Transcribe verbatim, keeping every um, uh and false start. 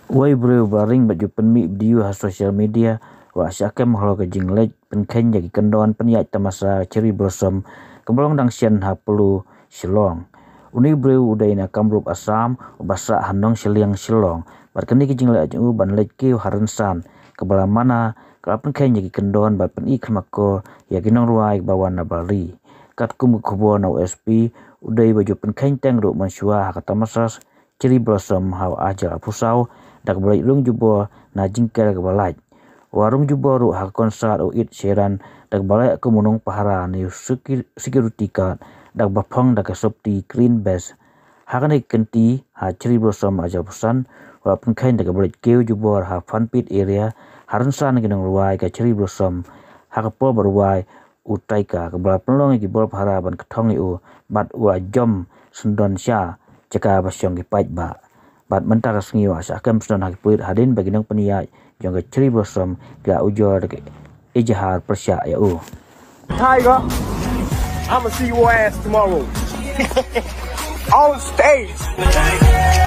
Uwei u briew ba ring bad ju pynmih video ha social media, u la shah kem halor ka jingleit pynkheiñ ïa ki kyndon pynïaid tamasa cherry blossom, kaba long dang shen ha Polo, Shillong. Une u briew u dei na Kamrup, Assam, uba sah ha Nongshiliang, Shillong. Bad kane ka jingleit jong u ban leit kiew ha rynsan kaba la mana, ka la pynkheiñ ïa ki kyndon bad pyni khmat kor ïa ki nongrwai ba wan na Bali. Katkum ka khubor na u S P, u dei ba ju pynkheiñ teng ruh mynshuwa ha ka tamasa cherry blossom ha u ar hajar arphew saw, da kaba leit rung jubor na jingker kaba lait. U la rung jubor ruh ha ka concert u Ed Sheeran, da kaba leit kum u nongpahara ne u seki-, security guard, da kaba phong da ka sopti Green Beret. Ha kane ka kynti, ha cherry blossom ar hajar arphew san, u la pynkheiñ da kaba leit kiew jubor ha Funpit area, ha rynsan ki nongrwai ka cherry blossom, ha ka por ba rwai u Tyga, kaba la pynlong ïa ki bor pahara ban kthong ïa u, bad u la jom syndon sha jaka ba shong ki paidbah. Bad mynta ka sngi u la shah kem syndon ha ki pulit hadien ba ki nongpynïaid jong ka cherry blossom ki la ujor da ka ijahar pyrshah ïa u. Tyga, I'ma see your ass tomorrow. On stage.